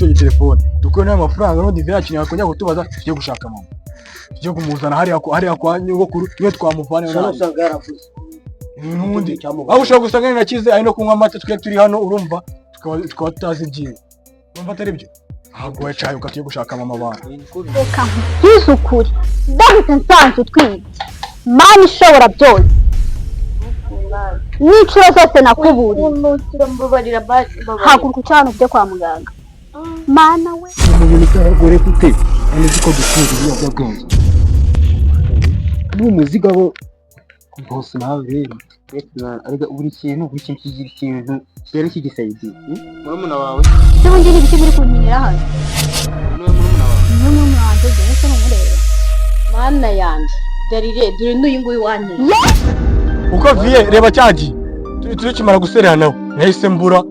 icyo gitelefone, dukure n'ayo mafaranga n'undi yacu yakongera kutubaza. Tujye gushaka mama, tujye kumuzana hariya kwa nyogokuru, niwe twamuvana. Ushobora gusanga yaravuze n'ubundi aho ushobora gusanga ari nakize, ari no kunywa amata, twe turi hano, urumva tukaba tutazi ibyiwe. Urumva atari byo? Ahubwo wowe cayo tugiye gushaka mama abantu. Reka nkubwize ukuri, ndahise nsanze utwite. Mana ishobora byose, n'inshuro zose nakuburiye. Mbabarira basi, mbabarira. Haguruka ucana ujye kwa muganga, Mana we. Mu bintu by'abagore gute? Nzi ko dukunda ibiyobyabwenge n'umuzigo bo bose nawe rero. Arega buri kintu kigira ikintu kigera kigisaidiye. Murumuna wawe? Se ubundi ni ibiki muri kunkinira hano? Niwe murumuna wawe? Niwe murumuna wanjye, jyewe se numureba? Mana yanjye, darire, dore n'uyu nguyu wanteye. Uko viye reba cyagiye tukimara guserera nawe nahise mbura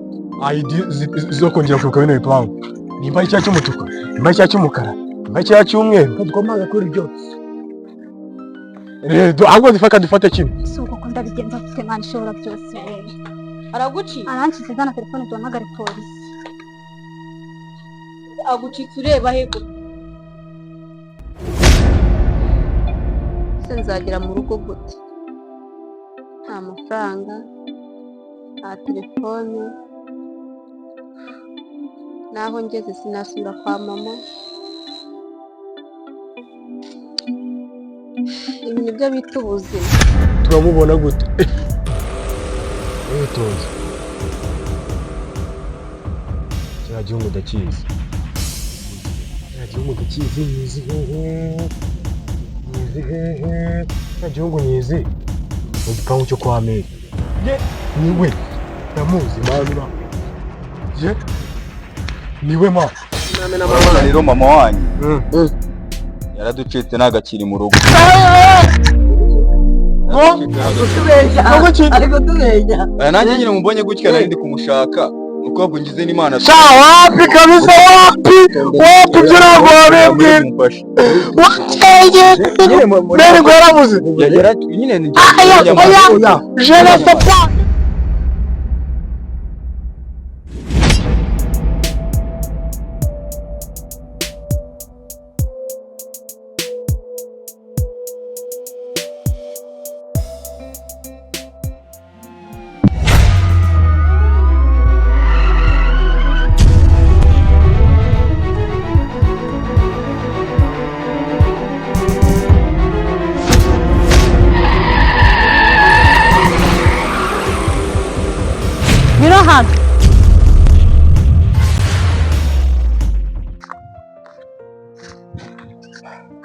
ID zo kongera kwibuka bino bipangu, nimba ari icya cy'umutuku, nimba ari icya cy'umukara, nimba ari icya cy'umweru. Tugomba gukora byose. Ahubwo dufate kimwe. Si uko ko ndabigenza mfite? Mana ishobora byose we. Araguciye. Arancitse, zana telefone duhamagare polisi. Agucitse ureba he gusa? Se nzagera mu rugo gute? Nta mafaranga, nta telefone, naho ngeze sinasubira kwa mama. Ibi nibyo bita ubuzima. Turamubona gute? Witonze, kiriya gihugu ndakizi, kiriya gihugu ndakizi. Nyizi hehe? Nyizi hehe? Kiriya gihugu nyizi mu gipangu cyo kwa Meri. Ye, niwe, ndamuzi mama. Ye, niwe ma. Urabona rero, mama wanyu yaraducitse, ntagakiri mu rugo. Ariko tubeshya. Aya nanjye nyine mubonye gutya nari ndi kumushaka, nuko ahubwo ngize n'Imana. Sha, wapi kabisa, wapi wapi, ibyo ntabwo wabibwira. Mumfashe. Wateye Meri ngo yarabuze. Nyine ni Aya, oya, je ne sais pas. Ngwino hano.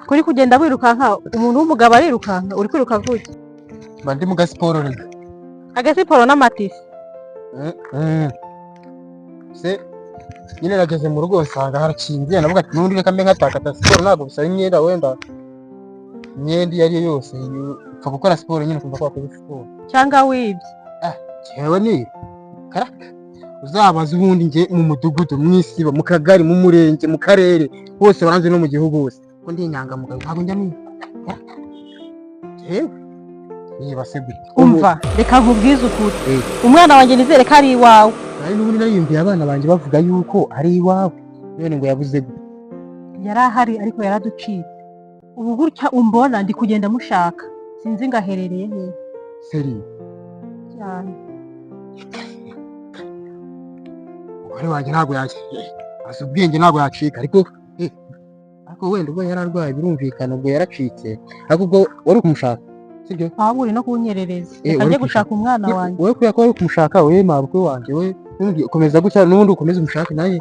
Kuri kugenda wirukanka, umuntu w'umugabo arirukanka? Uri kwiruka gutya? Mba ndi mu gasiporo rega. Agasiporo n'amatisi? Se nyine nageze mu rugo nsanga harakinze, navuga ati n'ubundi reka mbe nkatakata. Siporo ntabwo bisaba imyenda, wenda imyenda iyo ari yo yose upfa gukora siporo nyine ukumva ko wakoze siporo. Cyangwa wibye? Jewe ni karaka uzabaza ubundi njye mu mudugudu, mu isibo, mu kagari, mu murenge, mu karere hose baranzi, no mu gihugu hose ko ndi inyangamugayo, ntabwo njya niba. Jewe niba se gute? Umva, reka nkubwize ukuri. Eh. Umwana wanjye nizere ko ari iwawe. Nari n'ubundi nariyumviye abana banjye bavuga yuko ari iwawe, none ngo yabuze gute? Yari ahari ariko yaraducitse. Ubu gutya umbona ndi kugenda mushaka, sinzi ngo aherereye hehe. Seri? Cyane. Umugore wanjye ntabwo yakira, azi ubwenge, ntabwo yacika. Ariko wenda ubwo yari arwaye birumvikana, ubwo yaracitse, ariko ubwo wari kumushaka sibyo? Ahubwo uri no kunyerereza. Eh, Reka wari njye gushaka umwana wanjye. Wowe kubera ko wari kumushaka, wowe mabukwe wanjye, we n'ubundi ukomeza gutya, n'ubundi ukomeze umushake. Nanjye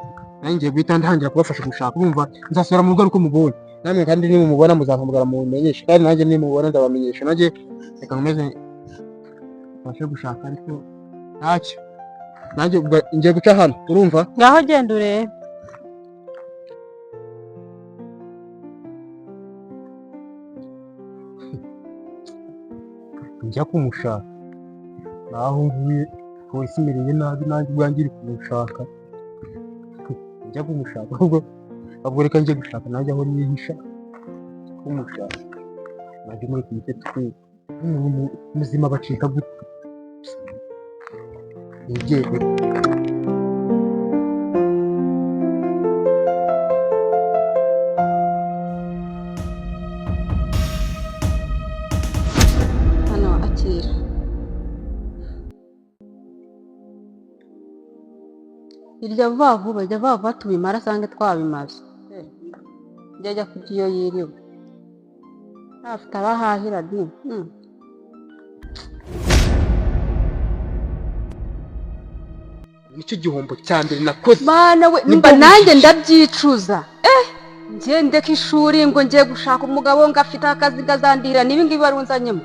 ngiye guhita ntangira kubafasha gushaka. Urumva nzasubira mu rugo ari uko mubonye namwe, kandi nimumubona muzampamagara mumenyeshe, kandi nanjye nimubona nzabamenyesha. Nanjye reka nkomeze mbashe gushaka, ariko ntacyo, nanjye ubwo ngiye guca hano, urumva? Ngaho genda urebe. Njya kumushaka naho mvuye, polisi imereye nabi, nanjye ubwanjye iri kumushaka. Njya kumushaka, ahubwo reka njye gushaka nanjye aho nihisha kumushaka, nanjye muri iki gice twe umuntu muzima bacika gute? Nibyewe. Irya vuba vuba, irya vuba vuba tubimara asange twabimaze. Njya ajya kurya iyo yiriwe. Afite abahahira di. Nicyo gihombo cya mbere nakoze. Mana we, Nibwo mba nanjye bujiji. Ndabyicuza. Njye ndeka ishuri ngo ngiye gushaka umugabo ngo afite akazi kazandihira n'ibi ngibi wari unzanyemo.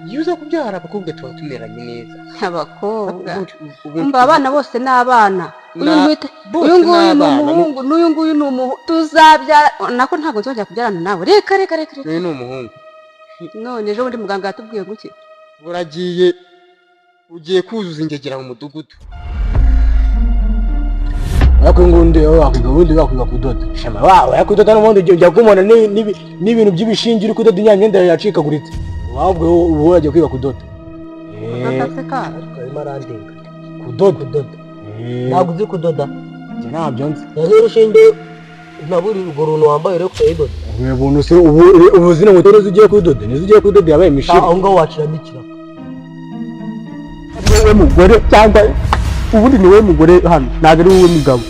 Iyo uza kubyara abakobwa tuba tumeranye neza. Abakobwa. Ubundi Umva, abana bose ni abana. Uyu ntwite, bose uyu nguyu ni ni abana, umuhungu, n'uyu nguyu ni umuhungu. Tuzabyara nako ntabwo nzongera kubyarana nawe. Reka reka reka reka. N'uyu ni umuhungu. None ejo bundi muganga yatubwiye guki? Uragiye, ugiye kuzuza ingegera mu mudugudu. Ariko ngundi wowe wakwiga, ubundi wakwiga kudoda shema wawe yakudoda n'ubundi ujya kumubona n'ibintu by'ibishinge uri kudoda imyenda myenda yacikaguritse, ahubwo wowe ubu wagiye kwiga kudoda. Kudoda se kandi? Ariko arimo arandenga. Kudoda. Kudoda, ntabwo uzi kudoda? Njye ntabyo nzi. Nazo urushinge naburi urwo runtu wambaye rero kuyidoda. Ubu se ubu zino nkweto nizo ugiye kudoda, nizo ugiye kudoda yabaye imishini. Aho ngaho waciramo ikiraka. Wowe mugore cyangwa ubundi ni wowe mugore hano, ntabwo ari wowe mugabo.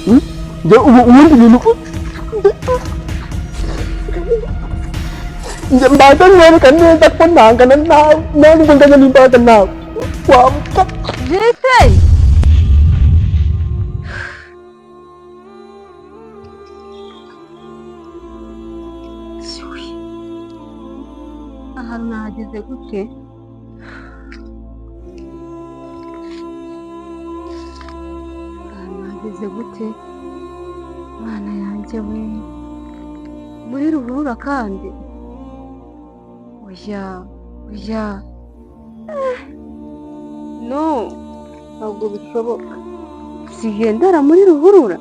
Njye ubu ubundi bintu njye mbanza mwereka neza ko ntangana nawe, nta nubwo ngana n'imbaraga nawe wamuka. Jise! Ahantu nahageze gute? Ahantu nahageze gute? Mwana yanjye we! Muri ruhurura kandi? Oya, oya. No, ntabwo bishoboka. Sigendera muri ruhurura.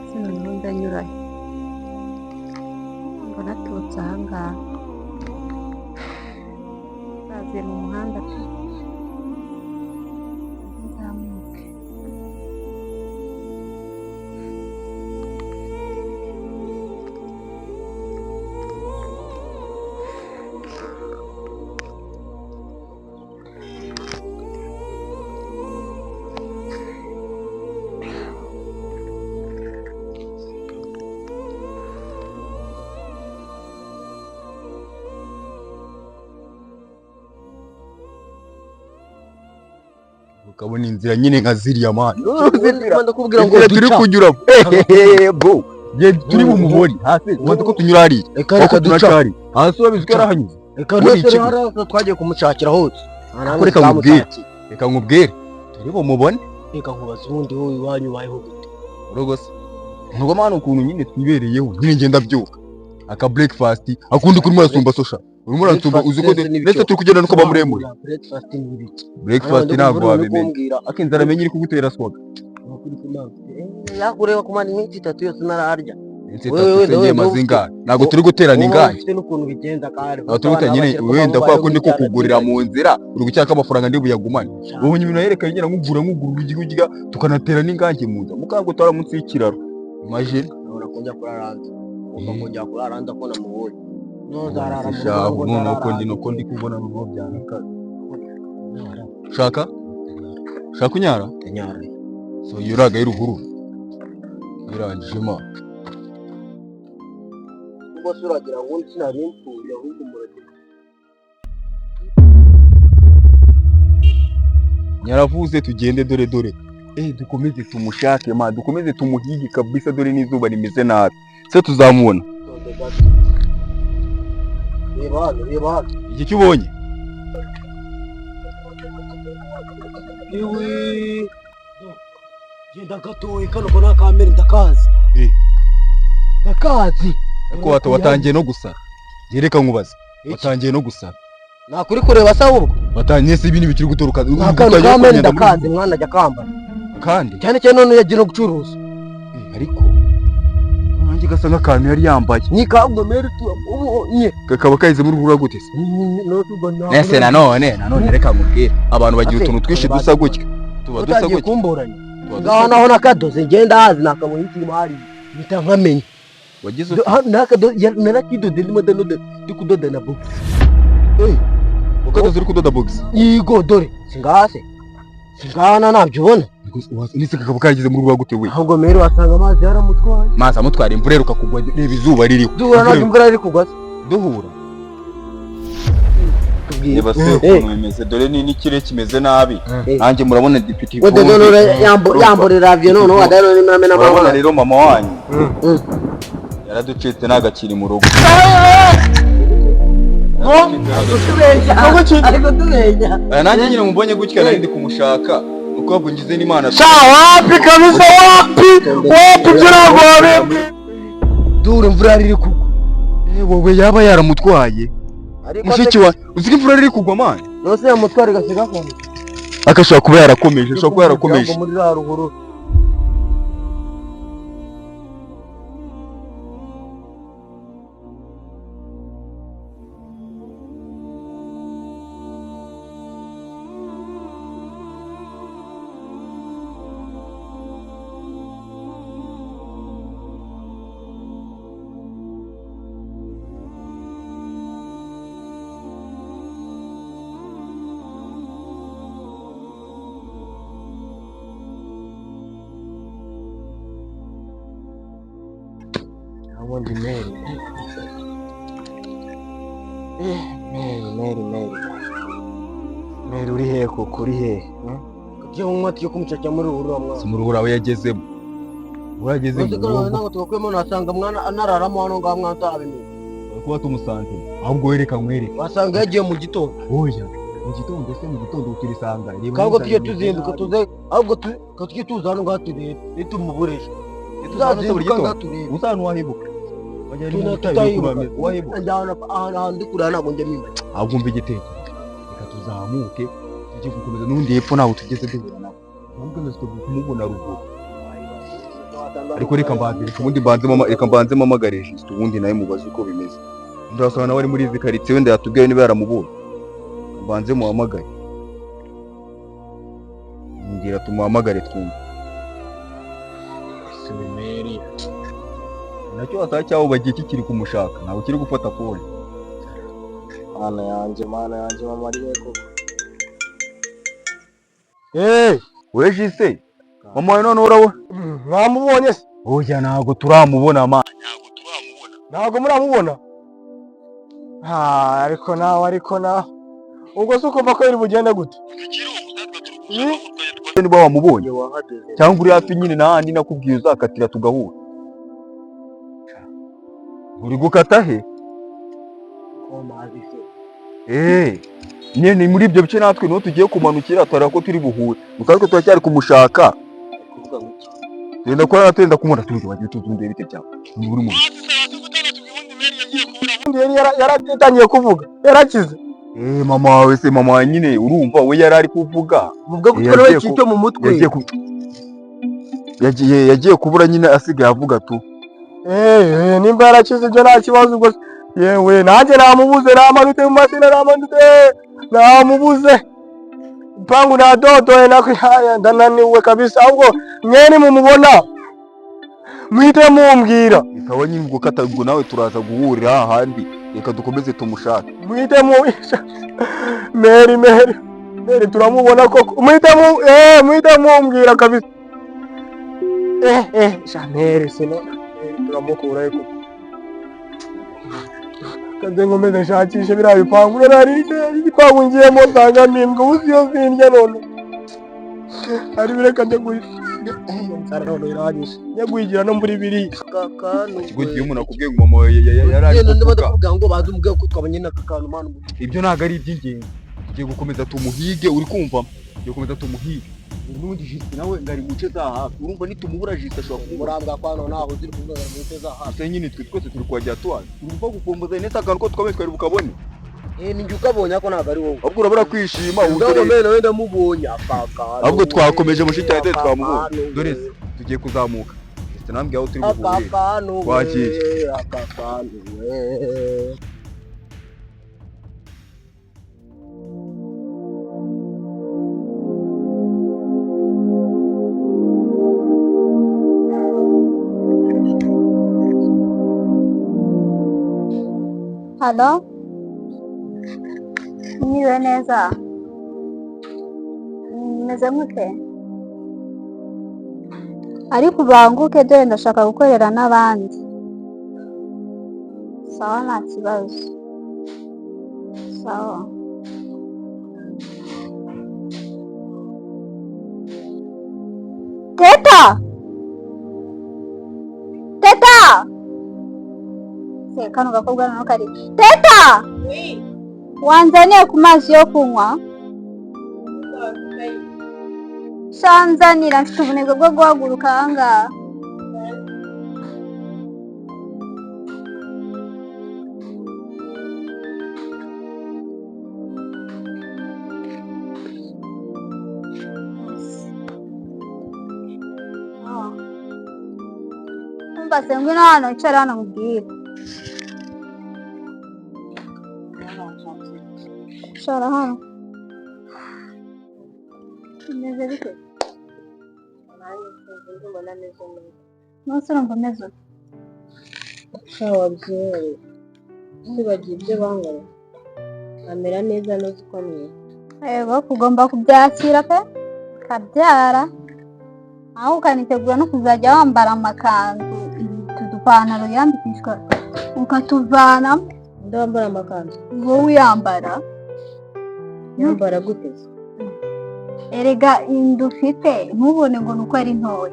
Se noneho ndanyura he? Mbona naturutse aha ngaha. Baziye mu muhanda pe. Nzamuke. Ukabona inzira nyine nka ziriya, man. Ndakubwira ngo Inzira turi duca. kunyuramo, ehehe bro, nge turi bumubone hasi, ubanza ko tunyura hariya. Reka Aho reka, duca. tunaca hariya hasi, urabizi ko yarahanyuze. Reka Muri rwose ikigo. hariya twagiye kumushakira hose. Ariko reka nkubwire, reka nkubwire, turi bumubone. Reka nkubaze, ubundi wowe iwanyu ubayeho gute? Urugo se nubwo, man, ukuntu nyine twibereyeho nyine, ngenda mbyuka aka breakfast akundi kurimo urasumba sosha, urimo urasumba, uzi ko ndetse turi kugenda nuko bamuremure. Breakfast ni ibiki? Breakfast ntabwo wabimenya, akinzara amenye iri kugutera swaga. Yakureba kumara iminsi 3 yose ntararya. Iminsi Wewe, 3 se wewe, ngiye wewe, maze ingahe? Ntabwo turi guterana Wowe ingahe. ufite n'ukuntu bigenza kandi. Ntabwo turi guterana nyine, wenda kwa kundi kukugurira mu nzira uri gucyaka amafaranga ndi buyagumane. Ubonye ibintu yerekanye nyine, nkugura nkugura urujya urya, tukanatera n'ingange mu nda mukanga utara munsi y'ikiraro, imagine. Urabona ko njya kurara hanze, ugomba kongera kurara hanze ko namubonye ntuzarara mu rugo. Shahu Ngo noneho nzarara ko ndi hanze. nuko ndi kubona noneho byanakaze. Shaka shaka unyara. Nyara. So iyo uraga y'uruhurura irangije, ma. Ubwo se uragira ngo sinari mpfuye, ahubwo muragira. Nyaravuze tugende, dore dore, dukomeze tumushake, ma, dukomeze tumuhige kabisa, dore n'izuba rimeze nabi, se tuzamubona? Tonde gato. Reba hano, reba hano. Iki cyo ubonye? Iwi. Genda gatoya, kano ko nakamere ndakazi. Ndakazi. Ariko watangiye no gusara, njye reka nkubaze, watangiye no gusara. Nakuri kureba se ahubwo. Watangiye se ibintu bikiri guturuka? Nta kantu kamere ndakazi, mwana ajya kambara. Kandi Cyane cyane none yagiye no gucuruza. Ariko nanjye Gasa nk'akantu yari yambaye. Ni kabwo meri turamubonye. Kakaba kaheze muri ruhurura gute se? Nese nanone reka mubwire, abantu bagira utuntu twinshi dusa gutya, tuba dusa Utangiye gutya, kumburanya. tuba dusa Ngaho naho nakadoze ngenda hazi nakabonye ikirimo hariya mpita nkamenya. Wagize ute? Hano narakidode ndimo ndanoda, ndi kudoda na box. Ukadoze uri kudoda box? Yego, dore singaha se, singaha na ntabyo ubona. Nese kakaba kageze muri ruhurura gute we? Ahubwo meri wasanga amazi yaramutwaye. Mazi amutwara, imvura iheruka kugwa, reba izuba ririho. Duhura ntabwo imvura iri kugwa se. Duhura. Tubwire. Reba se ukuntu bimeze, dore ni n'ikirere kimeze nabi. Nanjye murabona depite Wede none yamborera aviyo noneho wadari none murame Murabona n'amabara. rero mama wanyu yaraducitse, ntagakiri mu rugo. Tubeshya ariko tubeshya. Aya nanjye nyine mubonye gutya nari ndi kumushaka, uko ahubwo ngize n'Imana. Sha wapi kabisa, wapi wapi, ibyo ntabwo wabibwira. Dore imvura iri kugwa. Wowe yaba yaramutwaye. Ariko Mushiki wa uzi ko imvura iri kugwa man. Nose yamutwara igasiga akomeye. Akashobora kuba yarakomeje, ashobora kuba yarakomeje. Muri ra ruhurura. Ubundi Meri, Meri, Meri, Meri, Meri, uri hehe koko, uri hehe? Tugiye kunywa, tugiye kumucakira muri ruhurura mwana. Si mu ruhurura we yagezemo. Urageze Nose mu ko rugo. ntabwo tugakuyemo, nasanga mwana anararamo hano ngaho mwana utarabimenya. Kuba tumusanze. Ahubwo wereka nkwereke. Wasanga yagiye mu gitondo. Oya. Mu gitondo se, mu gitondo turisanga. Reba Ahubwo nisanga tujye imeze tuzinduka nabi. tuze, ahubwo tujye tuza hano ngaho turebe nitumuburisha. Tuzazinduka Tuzazinduka ngaho ngaho turebe. Usa ahantu wahebuka. Wajya ni mu Tuna butayu tutayibuka. wahebuka. Njya ahantu ndi kureba ntabwo njya mpimba. Ahubwo umva igitekerezo. Reka tuzamuke tujye gukomeza n'ubundi hepfo ntabwo tugeze duhura nabo. Ahubwo nose tugiye kumubona ruguru. Ariko reka mbanze, reka ubundi mbanze mama, reka mbanze mpamagare Justin, ubundi nawe mubaze uko bimeze. Ndasanga nawe ari muri izi karitsiye, wenda yatubwiye niba yaramubonye. Reka mbanze muhamagare. Mbwira tumuhamagare twumve. Meri Nacyo wasanga cyawubagiye kikiri kumushaka, ntabwo kiri gufata phone. Mana yanjye, mana yanjye, mama ari hehe koko? Eh, We Justin, mama wawe none urabona? Mwamubonye se? Oya ntabwo turamubona ma. Ntabwo muramubona? Ah, ariko nawe, ariko nawe ubwo se ukumva ko biri bugende gute? Niba wamubonye cyangwa uri hafi nyine n'ahandi nakubwiye uzakatira tugahura. Uri gukata he? Eh, nyine ni muri ibyo bice natwe niho tugiye kumanukira, turareba ko turi buhure. Gusa ariko turacyari kumushaka. Tugenda kuba twenda kumubona, turi wagiye tuzunduye bite byawe? Ni uri mu Ubundi yari yaratangiye kuvuga, yarakize. Eh, mama wawe se, mama wawe nyine urumva we yari ari kuvuga. Muvuga ko Eh, twari yagiye wacitse mu mutwe. Yagiye kubura nyine asigaye avuga tu. Eh, nimba yarakize ibyo nta kibazo ubwo se. Yewe nanjye namubuze, namanutse mu masina, namanutse namubuze. Mpangu nadodoye nakwihaya, ndananiwe kabisa. Ahubwo mwene mumubona muhite mumbwira. Sawa nyine ubwo kata, ubwo nawe turaza guhurira hahandi, reka dukomeze tumushake. Muhite mu Meri, Meri, Meri, turamubona koko, muhite mu muhite mumbwira kabisa. Sha Meri sino Meri turamukura he koko? Kanze nkomeze nshakishe biriya bipangu, nari igipangu ngiyemo nsanga nimbwa ubu siyo zindya none. Ari bireka njya inzara none iranyishe, njya guhigira no muri biriya. Ikigo gihe umuntu akubwiye ngo mama wawe yari ari Ngenda ndimo kuvuga. ndakubwira ngo baze umubwire ko twabonye n'aka kantu mwana. Ibyo ntabwo ari iby'ingenzi. Tugiye gukomeza tumuhige, uri kumva? Tugiye gukomeza tumuhige. N'ubundi Justin nawe ngo ari mu nce za hafi. Urumva nitumubura Justin ashobora kumubura. Murambwa kwa none aho ziri kuvuga mu nce za hafi. Gusa nyine twe twese turi kuhagera tuhazi. Urumva gukomboza neza akantu ko twabonye twari bukabone. Eh, ni njye ukabonye ariko ntabwo ari wowe. Ahubwo urabura kwishima Ubwo ubutere. mbere nawe ndamubonye aka kantu. Ahubwo twakomeje mushiki wanjye Aka twamubonye. kantu. Dore se tugiye kuzamuka. Nambwiye aho turi buhurire. Aka kantu we, Wagiye. aka kantu we. Halo, mwiriwe neza, meze mute? Ariko ubanguke dore ndashaka gukorera n'abandi. Sawa, nta kibazo. Sawa. Teta! Teta! Se kano gakobwa noneho kari. Teta! Wanzaniye ku mazi yo kunywa? Shanzanira, mfite ubunebwe bwo guhaguruka aha ngaha. Ah. Umva se, ngwino hano, icara hano nkubwire. Icara hano. Bimeze bite? Nonse urumva umeze ute? Sha wabyihoreye, wibagiwe ibyo bankoreye, nkamera neza neza uko mwiza. Yego, ugomba kubyakira pe, ukabyara, aho ukanitegura no kuzajya wambara amakanzu, utu dupantaro yambikishwa ukatuvanamo. Nde wambara amakanzu? Wowe uyambara. Yambara gute se? Erega inda ufite ntubone ngo ni uko ari ntoya,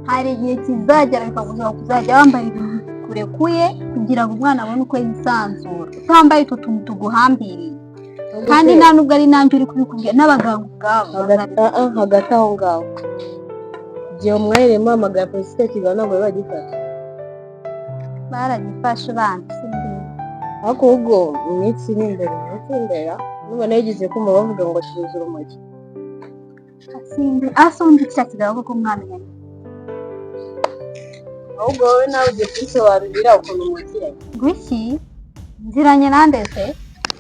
hari igihe kizagera bikagusaba kuzajya wambara ibintu bikurekuye kugira ngo umwana abone uko yisanzura, utambaye utwo tuntu tuguhambiriye. Kandi nta nubwo ari nanjye uri kubikubwira, n'abaganga ubwabo bazabikubwira. Hagati aho ngaho, igihe umwahereye muhamagara polisi ikiganiro ntabwo bari bagifata. Baragifashe bandi, simbizi. Ariko ubwo mu minsi iri imbere, mu minsi iri imbere nubona yigeze kumva bavuga ngo acuruza urumogi. Simbi asa undi kiriya kigabo koko mwamenyanye? Ahubwo wowe nawe ugiye kunsobanurira ukuntu muziranye. Ngwiki? Nziranye nande se?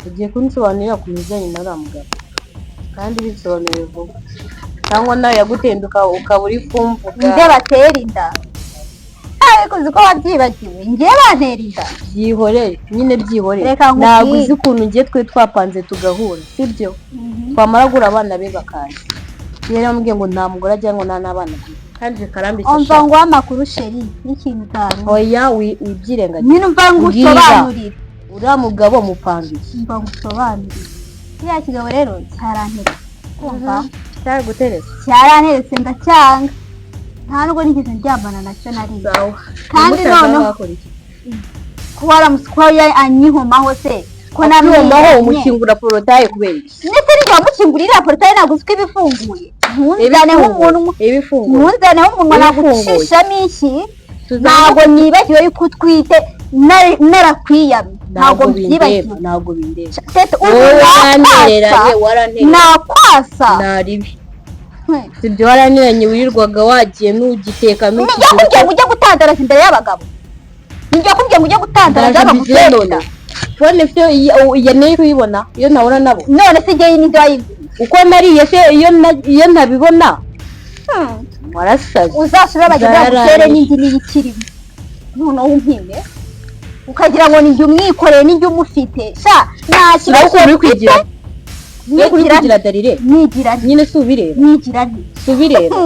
Ugiye kunsobanurira ukuntu uziranye na uriya mugabo, kandi bisobanurire vuba, cyangwa nawe yagutenduka ukaba uri kumvuga. Nde batera inda? Ariko uzi ko wabyibagiwe, njye bantera inda? Byihorere nyine, byihorere. Reka nkubwire. Ntabwo uzi ukuntu ngiye twe twapanze tugahura, sibyo? Twamara guhura abana be bakaza, rero yamubwiye ngo nta mugore agira, ngo nta n'abana agira, kandi bikarambitse. Umva ngo amakuru chéri n'ikintu utari. Oya, wibyirengagiza. Nyine umva ngo usobanurire. Uriya mugabo mupanga iki? Umva ngo usobanurire, kiriya kigabo rero cyaranteretse, kumva? Cyaraguteretse? Cyaranteretse ndacyanga, nta nubwo nigeze ndyamana nacyo na rimwe. Kandi noneho wakora iki? Kuba waramutse kuba anyihomaho se ko Akwihomaho namwiyamye? Umukingura portail kubera iki? Ndetse n'igihe wamukingurira iriya portail, ntabwo uzi ko iba ifunguye? Ntunzaneho umunwa. Ibifunguye. Ntunzaneho umunwa. Ibifunguye. Nagucishamo iki? Ntabwo nibagiwe yuko utwite, narakwiyamye, ntabwo Ntabwo bindeba. mbyibagiwe. Ntabwo bindeba. Tete, ubu Wowe warantereranye. nakwasa. Warantereranye. Nakwasa. Naribi sibyo, warantereranye, wirirwaga wagiye n'ugiteka. Nijya kubwira ngo ujye gutandaraza imbere y'abagabo, nijya kubwira ngo ujye gutandaraza Ndaje mbigire bagutera. none phone ifite iya niyo kuyibona iyo ntabona nabo. None se igihe ninde wayiguze? Uko nariye se, iyo ntabibona warasaze. Uzasubire bagende bagutere. Zararangije. N'indi niyo ikirimo, noneho umpime ukagira ngo ninjye umwikoreye, ninjye umufite sha, nta Nawe kibazo. ukuntu uri kwigira, uri Nigira kugira darire. Nigira nti? Nyine si ubireba? Nigira nti? Si ubireba?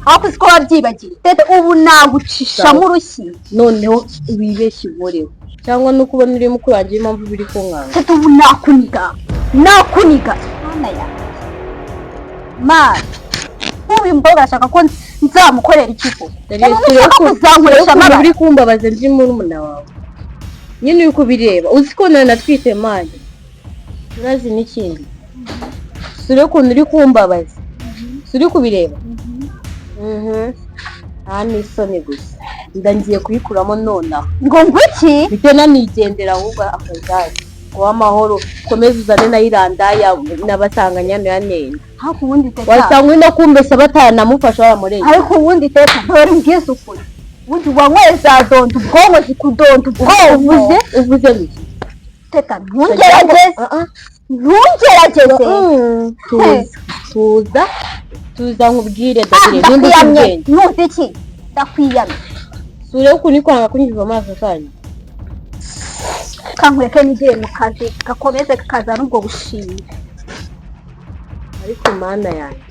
Ariko uzi ko wabyibagiwe Tete, ubu nagucishamo urushyi. Noneho wibeshye uhoreho, cyangwa nuko ubona uri mukuru wanjye, impamvu biri kunkanga. Tete, ubu nakuniga, nakuniga. Mana yanjye, mana, nk'uyu mukobwa arashaka ko nzamukorera iki koko? Darire, Ubu ushaka kuzankoresha ukuntu amabara. uri kumbabaza, ndi murumuna wawe nyine, uri kubireba, uzi ko nawe natwite mani, urazi n'ikindi, si uri ukuntu uri kumbabaza, si uri kubireba? Nta n'isoni gusa, nda ngiye kuyikuramo nonaha. Ngo ngwiki? Bitewe nanigendera, ahubwo akazaza guha amahoro, ukomeze uzane na irandaya n'abasanganyano ya nenda. Ariko ubundi Teta, Wasanga uri no kumbeshya, batanamufasha baramurengera. Ariko ubundi Teta, ntore mbwize ukuri. Ubundi wanyweye za donda ubwonko, zikudonda ubwonko. Uvuze, uvuze biki? Teta, ntugerageze, ntugerageze. Tuza, tuza, tuza nkubwire. Davire, nimba uzi Ndakwiyamye. ubwenge. Ntuzi iki? Ndakwiyamye. Sure ukuntu uri kwanga kunyumva muri aka kanya. Kankureke nigire mu kazi, gakomeze kakazana ubwo bushimwe. Ariko Mana yanjye,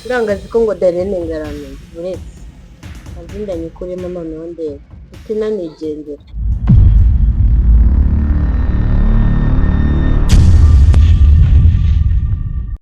urangazi ko ngo Darene ngaramenya, uretse azindanye ikuremo noneho ndeba uti nanigendera.